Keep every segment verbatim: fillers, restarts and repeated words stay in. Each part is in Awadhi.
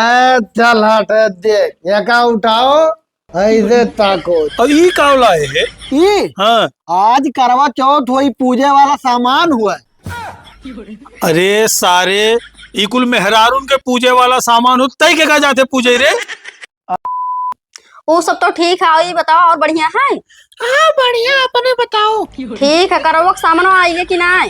ए, चल हट, देख, एका उठाओ, ऐसे ताको। अब ई का वाला है? ई? हाँ। आज करवा चौथ होई, पूजे वाला सामान हुआ। अरे सारे, ई कुल मेहरारून के पूजे वाला सामान हो, तई के का जाते पूजे रे? ऊ सब तो ठीक है, ई बताओ और बढ़िया है? हाँ बढ़िया, अपने बताओ। ठीक है, करौआ के सामनो आइए कि नाय?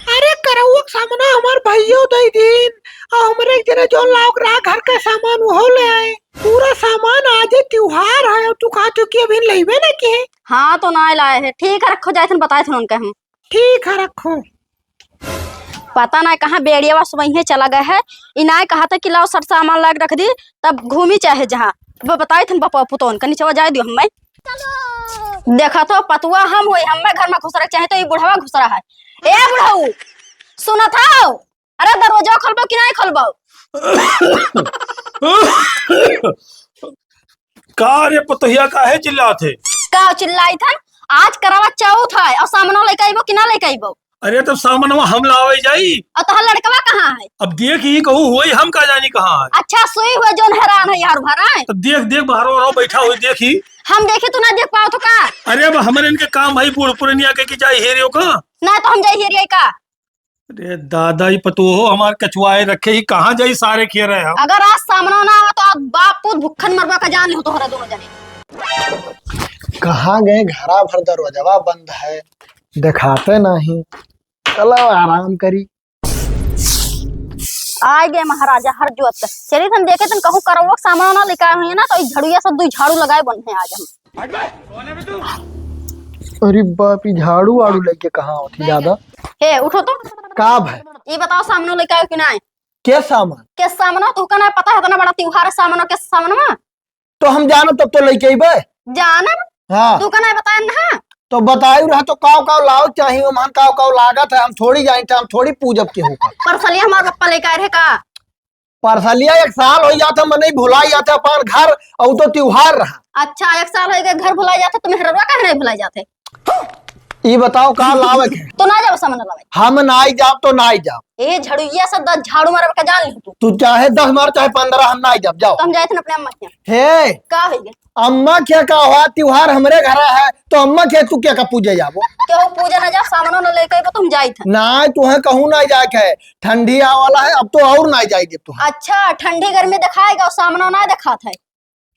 अरे करौआ के सामनो हमार भइयो दई दिन, और हमरे एक जने जौन लाओ रहा घर का सामान, वो ले आए। पूरा सामान, आज त्योहार है, और तू कहा तू कि अभी लइबे ना किहे। हाँ, तो ना लाए है। ठीक है, रखो, जाए थे बताए थे उनके हम। ठीक है, रखो। पता ना कहाँ बेड़ियावा सुबहिये चला गए है। ई नाय कहा था कि लाओ सर सामान लाग रख दी, तब घूमी चाहे जहाँ। अब बताई थन बपवा पुतौन का निचवा जाए दियो हमें। देखा तो पतुआ हम होई, हमें घर में घुसरा चाहे तो ई बुढ़वा घुसरा है। ए बुढ़ऊ, सुनत हो? अरे दरवाजा खोलबो कि नहीं खोलबो? का रे पतोहिया, काहे चिल्लात है? का चिल्लाई थन? आज करवा चौथ है और सामनो लेके आइबो कि ना लेके आइबो? अरे तब सामनवा हम लावे जाई। और तोहर लड़कवा कहाँ है? अब देख ही कहूँ होई, हम का जानी कहाँ है। अच्छा सुई हुए जोन हैरान है यार भरा है। तब देख देख बाहर वाला बैठा हुई देखी। हम देखी तू ना देख पाओ तो का? अरे अब हमरे इनके काम भाई बूढ़ पुरनिया के की जाई हेरियो का? ना तो हम जाई हेरिया का? अरे दादा, ई पतोहो हमार कचुआए रखे ही, कहाँ जाई सारे खेर है हम। अगर आज सामना ना आवा तो आज बाप पूत भुक्खन मरबा का जान लिहो तोहरा दोनों जने। कहाँ गए? घरा भर दरवाजवा बंद है, देखाते नहीं। चलो आराम करी। आइ गए महाराजा हर जोत। चली तन देखे तन कहूँ करौआ के सामना ना लेके आए हुए ना तो ई झड़ुआ सब दुई झाड़ू लगाए बन है आज हम। अरे बाप, ई झाड़ू वाड़ू लेके कहाँ होती ज्यादा? हे, उठो तो। का भाई? ई बताओ, सामनो लेके आयो कि नाय? के सामान? के सामनो? तू का ना पता है, इतना बड़ा त्योहार है, सामनो के सामनवा? तो हम जानब तब तो लेके अइबे। जानब? हाँ। तू का ना बताए ना? तो बतायु रहा तो काव काव लाओ चाहिए, ओमन काव काव लागत है, हम थोड़ी जानी थे, हम थोड़ी पूजब केहू का। परसलिया हमार पप्पा लेके आए रहे का? परसलिया एक साल होइ जात है, मनई भुलाई जात है अपन घर, अउ तो त्योहार रहा। अच्छा, एक साल होइ गए घर भुलाई जात है, तो मेहररुआ काहे नहीं भुलाई जात है? ई बताओ का लावे के? तो ना जाओ सामान लावे। हम नाई जाब तो नाई जाब। ए झड़ुइया से दस झाड़ू मारब का जान लिहो तू। तू चाहे दस मार चाहे पन्द्रह, हम नाई जाब, जाओ। तो हम जाए थे अपने अम्मा के यहाँ। हे, का होइ गए? अम्मा के का हुआ, त्योहार हमरे घरा है, तो अम्मा के तू के का पूजे जाबो? केहू पूजे ना जा, सामनो ना लेके अइबो, तो हम जाइत है। ना, तुहे कहूँ ना जाए के है, ठंडी आवे वाला है, अब तो और ना जाए देब तुहे। अच्छा, ठंडी गर्मी देखाएगा, सामनो ना देखात है।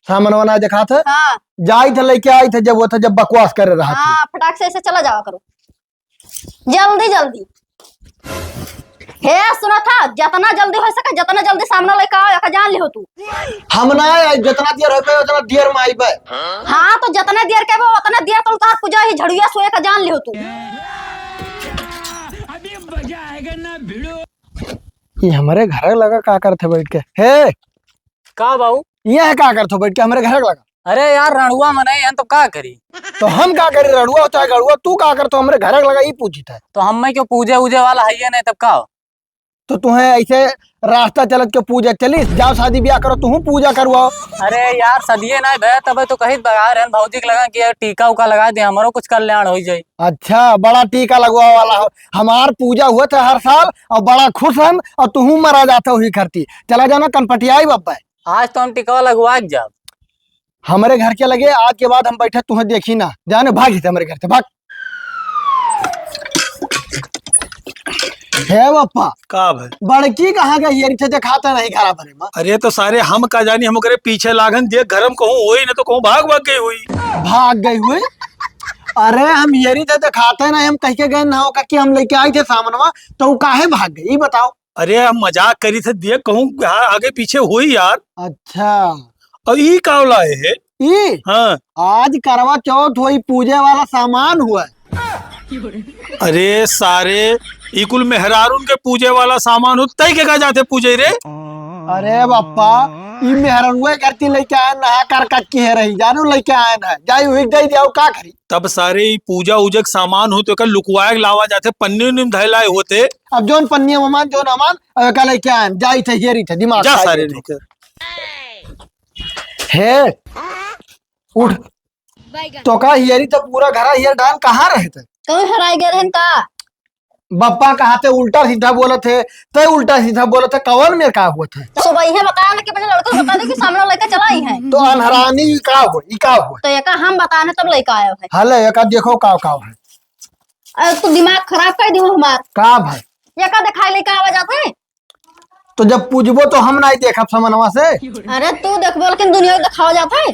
सामनवा ना देखात है? हाँ। जाइत है, लेके आइत है, जब वो था, जब बकवास करे रहा था। हाँ, फटाक से ऐसे चला जावा करो। जल्दी, जल्दी। हे, सुना था, जितना जल्दी होइ सके, जितना जल्दी सामना लेके आओ, एका जान लिहो तू। हम ना आए, जितना देर होइ पाए, उतना देर में आइबे। हाँ, तो जितना देर कहबो, उतना देर तो उतार पूजा ही झड़ुआ सोए का जान लिहो तू। अभी मजा आएगा ना भिड़ो। ये हमरे घर लगा का करत है बैठ के? हे, का बाऊ? ये है का करत हो बैठ के हमरे घर लगा? अरे यार, रणुआ मनई हैं तो का करी? तो हम का करी, रणुआ हो चाहे गड़ुआ, तू का करत हो हमरे घर लगा, ई पूछित है। तो हमें क्यों पूजे उजे वाला है ये नहीं, तब का हो? तो तुहें ऐसे रास्ता चलत के पूजे चलिस, जाओ शादी ब्याह करो, तुहूँ पूजा करवाओ। अरे यार, सदिये नहीं भे, तबे तो कहित बगा रहन भौजी के लगा कि यार टीका उका लगा दे, हमरो कुछ कल्याण हो जाई। अच्छा, बड़ा टीका लगवा वाला हो। हमार पूजा हुआ था हर साल और बड़ा खुश हम, और तुहूँ मरा जाता हुई करती। चला जाना कनपटियाई बब्बा। आज तो हम टिकवा लगवा के जाब। हमरे घर के लगे आज के बाद हम बैठे तुहें देखी ना, जाने भाग ही हमरे घर से, भाग। हे बप्पा। का भाई? बड़की कहाँ गई? ये रिठे देखाता नहीं घरा भरे में। अरे तो सारे हम का जानी, हम ओकरे पीछे लागन, देख घर में कहूँ होई ना तो कहूँ भाग भाग गई हुई। भाग गई हुई? अरे हम ये रिठे देखाते नहीं, हम कह के गए ना हो कि हम लेके आई थे सामनवा, तो वो काहे भाग गई, ये बताओ। अरे हम मजाक करी थे, देख कहूँ हाँ, आगे पीछे होई यार। अच्छा। और ई का वाला है? ई? हाँ। आज करवा चौथ होई, पूजे वाला सामान हुआ। अरे सारे, ई कुल मेहरारून के पूजे वाला सामान हो, तई के का जाते पूजे रे? अरे बप्पा, ई मेहररुए करती लेके आए ना, कर कक्की है रही, जानू लेके आए ना, जाई हुई दे दिया, का करी? तब सारे ई पूजा उजक सामान हो तो एकर लुकवाए के लावा जाते, पन्नी उन्नी में धैल आए होते। अब जोन पन्नी में मान, जोन अमान, अब एका लेके आए, जाई थे, हेरी थे, दिमाग जा खा सारे गई थे। निकल। हे, उठ। बैगन। तो का हियरी तो पूरा घरा हियर डाल कहाँ रहे थे? कहूँ हराई गए रहन का? बप्पा कहा थे उल्टा सीधा बोलत है, ते उल्टा सीधा बोलत है, कवन मेर का होत है? तो सुबह इहे बताया ना कि अपने लड़का को बता दे कि सामने लड़का चला ही है। तो अनहरानी ई का हो, ई का हो? तो एका हम बताने तब लड़का आया है। हले, एका देखो का, का है। अरे तू दिमाग खराब कर दियो हमार। का भाई? एका दिखाई लड़का आवा जाता है। तो जब पूजबो तो हम नाई देखब समनवा से। अरे तू देखबो लेकिन दुनिया को दिखावा जाता है।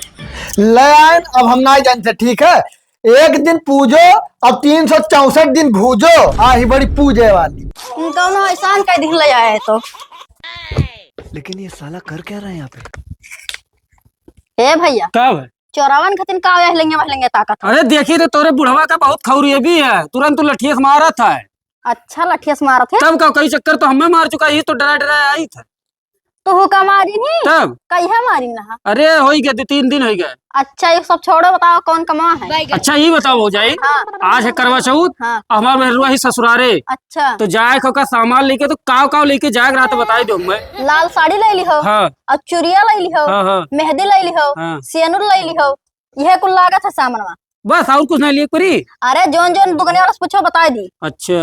ले आयन, अब हम नाई जानते, ठीक है? एक दिन पूजो, अब तीन सौ चौसठ दिन भूजो, आही बड़ी पूजे वाली। कौनो एहसान कई दिन ले आए तो। लेकिन ये साला कर क्या रहा है यहाँ पे? ए भैया, का है? चोरावन खतिन का यह लेंगे, वह लेंगे ताकत है। अरे देखी रे, तोरे बुढ़वा का बहुत खौरी भी है, तुरंत तू लठिया से मारत है। अच्छा, लठिया से मारत है? तब का, कई चक्कर तो हमें मार चुका, ये तो डरा डरा आई था। तो हुका मारी नहीं? तब? कहिया मारी ना? अरे, होई गए, दो तीन दिन होई गए। अच्छा, ये सब छोड़ो, बताओ कौन कमा है? अच्छा, ये बताओ भौजाई, हाँ। आज है करवा चौथ, हाँ। हमार मेहरुआ ही ससुरारे। अच्छा। तो जाए का सामान लेके, तो काव काव लेके जाए रहा तो बताई दो मैं। लाल साड़ी ले ली हो, हाँ। और चुरिया ले ली हो, हाँ, हाँ। मेहंदी ले ली हो, हाँ। सेनुर ले ली हो, यह कुल लागत है सामनवा। बस और कुछ नहीं लिए परी? अरे जोन जोन दुकाने वाला से पूछो, बताई दी। अच्छा।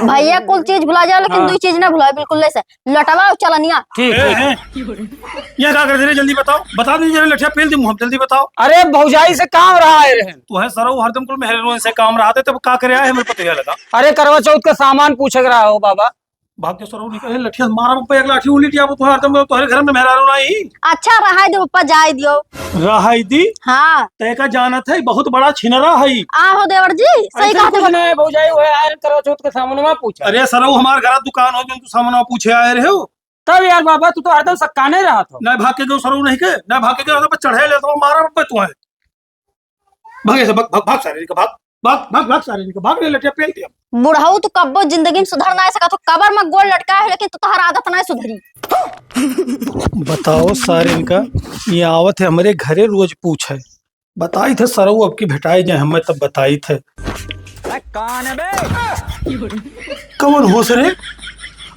भैया कुल चीज भुला जाओ लेकिन हाँ। दो चीज ना भुलाओ बिल्कुल, ले से लटवा और चलनिया। ठीक, ए, ठीक। ए। ये का कर दे रे, जल्दी बताओ, बता दीजिए रे, लठिया पेल दी मुँह, जल्दी बताओ। अरे भौजाई से काम रहा है रे। तू है सरऊ हरदम कुल मेहरे रोन से काम रहा थे, तब का करे आए हमें पता ही लगा। अरे करवा चौथ का सामान पूछे के रहा हो बाबा। भाग के सरऊ निकल, ए, लठिया मारा बप्पा, एक लाठी उलिटिया, वो तोहरे हरदम तोहरे घर में मेहरारू नाही। अच्छा, रहाई दे बप्पा, जाए दियो। रहाई दी? हाँ। तय का जानत है, बहुत बड़ा छिनरा है। आहो देवर जी, सही ऐसे कहते कुछ बा। नहीं है, भौजाई, वो है, आयल करवा चौथ के सामनवा पूछा। अरे सरऊ, हमार घर दुकान हो, जो तू सामनवा पूछे आए रहे हो। तब यार बाबा, तू तो हरदम सक्काने रहत हो। नहीं भाग के गयो सरऊ नहीं के, नहीं भाग के गयो, तो चढ़े ले तो मारा बप्पा तू है। भाग ऐसे, भाग, भाग, भाग सारे का, भाग, भाग, भाग, भाग सारे का, भाग रे लठिया पेल दिया। बुढ़ऊ तू कब्बो जिंदगी में सुधर ना सकत हो, कबर में गोड़ लटका है, लेकिन तू तोहर आदत ना सुधरी। बताओ सारे इनका, ये आवत है हमरे घरे रोज पूछे, बताई थे सरऊ अब की भेटाई जाए हमें तब बताई थे। अरे कौन है बे? कौन होस रे?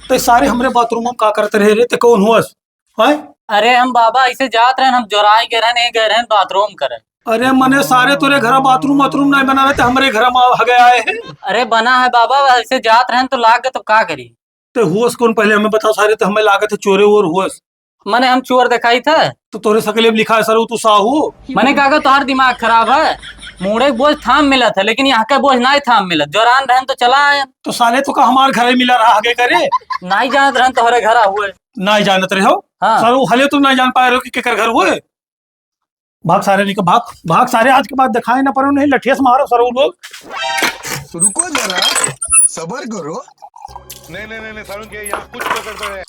ते सारे हमरे बाथरूम में का करते रहे रे, ते कौन होस? हैं? अरे हम बाबा ऐसे जात रहन, हम जोराई गए रहन, यही गए रहन बाथरूम करे। अरे मने सारे तोरे घरा बाथरूम वाथरूम नहीं बना रहे, ते हमरे घरा में हगे आए हैं। अरे बना है बाबा, ऐसे जात रहन तो लाग गए, तो का करी? ते होस कौन पहले हमें बताओ सारे, ते हमें लागत है चोरे ओर होस। मने हम चोर दिखाई थे। तो तोरे सकले में लिखा है सरऊ तू साहू। मने काका तोहार दिमाग खराब है, मूड़े के बोझ थाम मिलत है, लेकिन यहाँ का बोझ नाई थाम मिलत। जोरान रहन तो चला आयन। तो साले तो का हमार घरे मिला रहा हगे करे? नाई जानत रहन तोहरे घरा हुए। नाई जानत रहे हो? हाँ। सरऊ हले तुम नाई जान पाए रहो कि केकर घर हुए? भाग सारे निकल, भाग, भाग सारे, आज के बाद दिखाई ना पड़ो, नहीं लठिया से मारो सरऊ लोग। रुको जरा, सबर करो। नहीं, नहीं, नहीं, नहीं, सारुण के यहाँ कुछ तो गड़बड़ है।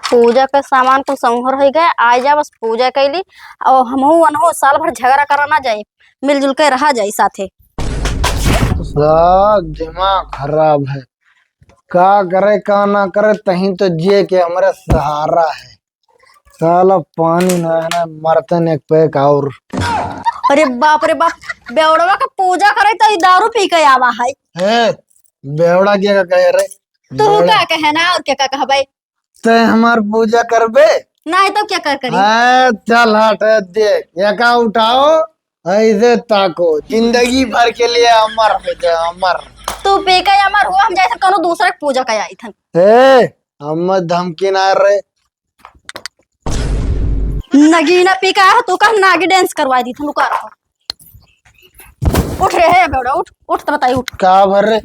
पूजा का सामान कुल संभर हो गए, आ जा बस पूजा कैली, और हमहू अनहू साल भर झगड़ा करा ना जाए, मिलजुल के रहा जाए साथे। सब दिमाग खराब है, का करे का ना करे, तहीं तो जिए के हमरे सहारा है। साला पानी ना है ना, मरतन एक पैक और। अरे बाप रे बाप, बेवड़वा का पूजा करे तो ई दारू पी के आवा है। ए, बेवड़ा के का कहे रे? तू बेवड़ा। का कहे ना, और क्या का कहबे? तै हमार पूजा करबे? नहीं तो क्या कर करी? ए, चल हट, ए, देख, एका उठाओ, ऐसे ताको, जिंदगी भर के लिए अमर हो जाए, अमर। तू पी के अमर हुआ, हम जैसे कोनो दूसरे के पूजा के आई थन। ए, हम धमकी ना रे। नगीना पी के आया हो, तू का नागी dance करवा दी थन, रुका रहो। उठ रे, हे बेवड़ा, उठ, उठ तो बताई, उठ। का भर रे?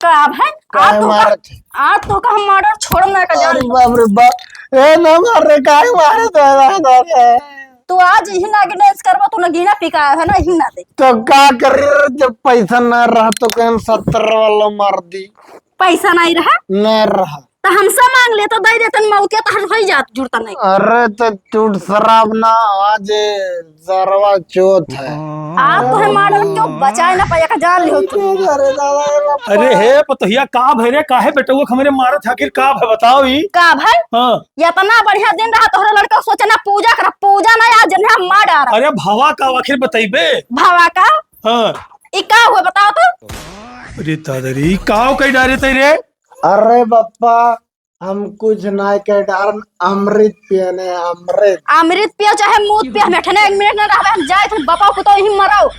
का भाई? काहे आज तो का, मारत है? आज तो का हम murder छोड़म ना का जान अरे लो। बाप रे बाप। ए, ना मार रे, काहे मारे तो, ना, ना, ना। तू आज ही नागी dance करबो, तू नगीना पी के आया है ना, ही ना दे। तो का कर रे, जब पैसा ना रहा तो कहीं सत्तर वाला मार दी। पैसा नहीं रहा? ना रहा। तो हमसे मांग ले तो दे देतन, मौतिया तहर होई जात, जुड़ता नहीं। अरे तो टूट शराब ना, आज सरवा चौथ है। आप तो है मारन क्यों बचाए ना पाया का जान लियो तू। अरे दादा, अरे हे पतोहिया, का भय रे, काहे बेटउआ के हमरे मारत है आखिर, का भय बताओ ई? का भय? हाँ। ये इतना बढ़िया दिन रहा तोहरा लड़का सोचे ना पूजा कर, पूजा ना आज जन्हे हम मार डारा। अरे भवा का आखिर बतइबे? भवा का? हाँ। ई का हुआ बताओ तो? अरे दादा रे, ई का कई डारे तई रे? अरे बप्पा, हम कुछ नाय कह डारन, अमृत पियने, अमृत। अमृत पियो चाहे मूत पियो, हम एठने एक मिनट ना रहबे, हम जाए थे, बापा को तो ही मरो।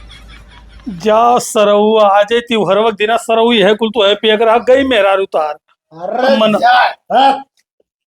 जा सरऊ, आ जाई त्योहरवा के दिना सरऊ, यह कुल तो है पिया कर गई मेहरारू तार। अरे मन- जा, हट।